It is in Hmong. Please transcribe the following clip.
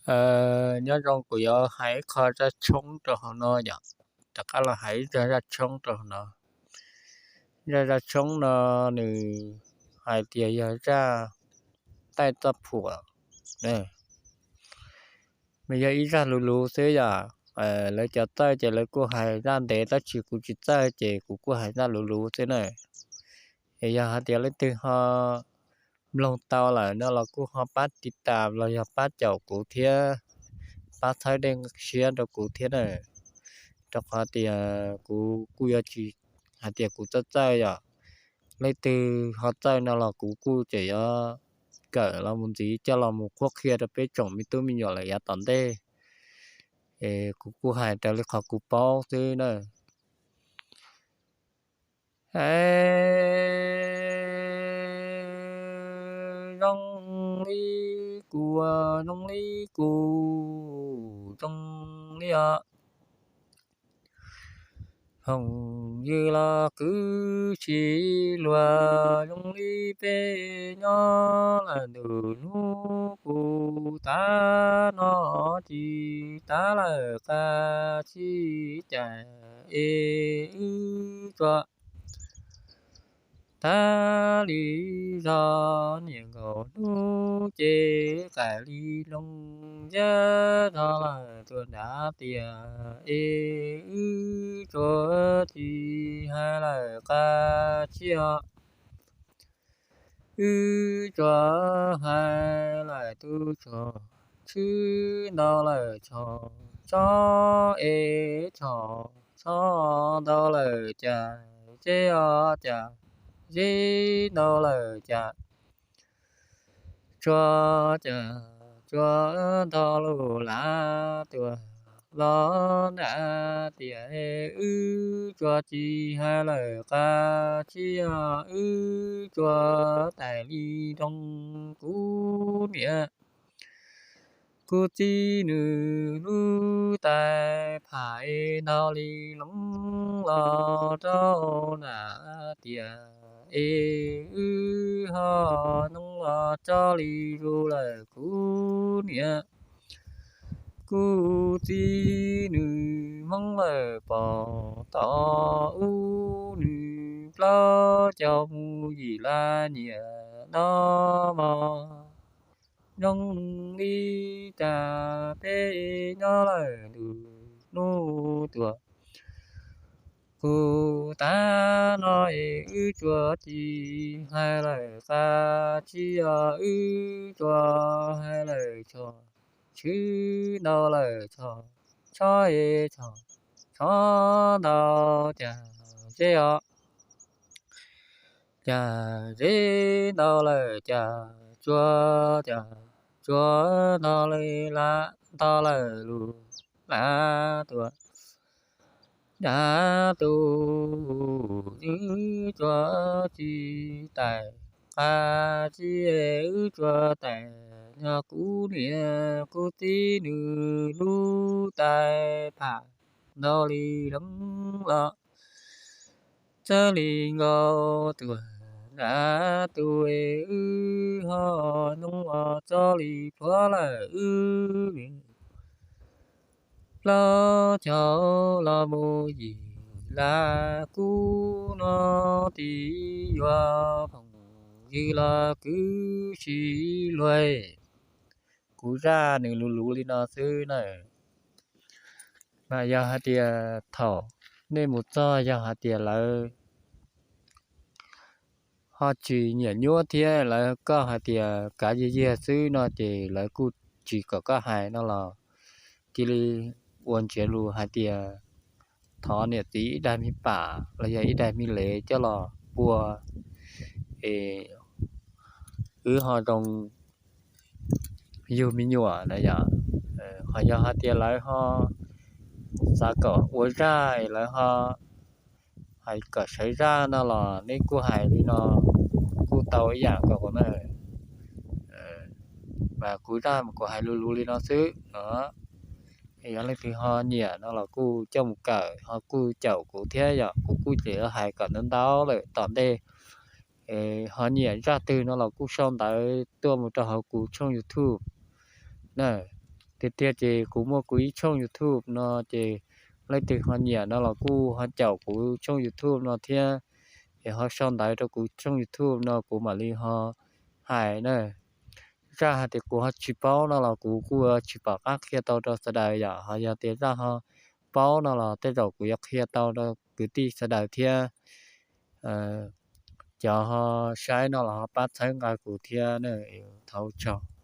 Nyob zoo, kuv yuav hais ib qho zaj tshoob rau hauv no yom. Rov qab los hais ib zaj tshoob rau hauv no. Zaj, zaj tshoob no nws hais tias yog zaj taij txoj phuam, nws yog ib zaj luv luv xwb yom. Lawv cov txawj ces lawv kuj hais zaj ntev, tab sis kuv tsis txawj ces kuv kuj hais zaj luv luv xwb na. Es yog hais tias leej twg ho mloog tau lawm no los kuj ho pab tiv tas los yog pab caum kuv thiab, pab txhawb dej siab rau kuv thiab na. Rau qhov tias kuv kuj yuav tsis hais tias kuv txawj txawj yom. Leej twg ho txawj no los kuv kuj tseem yuav kawm los mus ntxiv coj los mus qhuab qhia rau peb tsoom me tub me nyuam lawm yav tom ntej. Es kuv kuj hais raws li qhov kuv paub xwb na. Hais zoo li kuv, zoo li kuv, zoo li os. Phooj ywg los kwv tsis luag, zoo li peb nyob lawm ntu hnub, kuv tav no tsis tav lawm qab tsis cas es wb tsuas tav li zog. Niaj nkaus hnub ces qaim li looj yaj zog lawm tuaj nrad tias es wb tsuas tsis hais lawm qab tsis os. Wb tsuas hais lawm tus tsho, tshwb ntau lawm tsho, tsob es tsho, tsob ntau lawm cas zeb os, cas zeb ntau lawm cas tsuas, cas tsuas ntau lug lav tuaj los nrad tias es wb tsuas tsis hais lawm qab tsis os, wb tsuas tais li nroo. Kuv niam kuv txiv nws lub tais pham es ntau li looj los rau nrad tias es wb ho noog los tsob li zuj lawm. Kuv niam kuv txiv nws hmoob lawm pom tom ub, nws plaub caug mus yim lab nyiam no mog. Zoo li cas peb nyob lawm ntu hnub tuaj, kuv tav no es wb tsuas tsis hais lawm qab tsis os, wb tsuas hais lawm tsho, tshwb ntau lawm tsho, tshob es tsho, tshob ntau cas zeb os, cas zeb ntau lawm cas tsuas, cas tsuas ntau li lav, ntau lawm lug lav tuaj. Dav tus wb tsuas tsis tais qab tsis, wb tsuas tais nyob. Kuv niam kuv txiv nws lub tais pham ntau li looj los txawj li nkaus tuaj nrad tuaj es wb ho noog los txob li plhuav lawm wb. Plaub caug los mus yim lab, kuv no tis yuav phooj ywg los kwv tsis luag. Kuv zaj nws luv luv li no xwb na. Mas yog hais tias thaum nej mus txog yog hais tias lawv ho tsis nyiam nyuab thiab lawv koj hais tias kav yiag yiag xwb no ces lawv kuj tsis kom koj hais no los cia li ua ntsiav lus hais tias thov niam txiv ib daig me pam los yog ib daig me lev coj los pua es wb ho zoo yug me nyuam na yom. Ho yog hais tias lawv ho xav kom ua zaj es lawv ho hais kom sawv zaj no los nej kuj hais li no kuj tau ib yam nkaus na. Mas kuv zaj mas kuv hais luv luv li no xwb no. Yog leej twg ho nyiam no los kuj coj mus kawm, ho kuj caum kuv thiab yom, kuv kuj tseem hais kom ntau ntau lawm tom ntej. Ho nyiam zaj twg no los kuj sau ntawv tuaj mus rau hauv kuv tshooj YouTube na. Tiag tiag ces kuv muaj kuv ib tshooj YouTube no ces leej twg ho nyiam no los kuj ho caum kuv tshooj YouTube no thiab, es ho sau ntawv rau kuv tshooj YouTube no kuv mam li ho hais na. Zaj hais tias kuv ho tsis paub no los kuv kuj tsis pom qab qhia tau rau sawv daws yom, ho yog tias zaj ho paub no los tej zaum kuv yuav qhia tau rau kwv tij sawv daws thiab. Cov ho saib no los ho pab txhawb nqa kuv thiab na. Thov ua tsaug.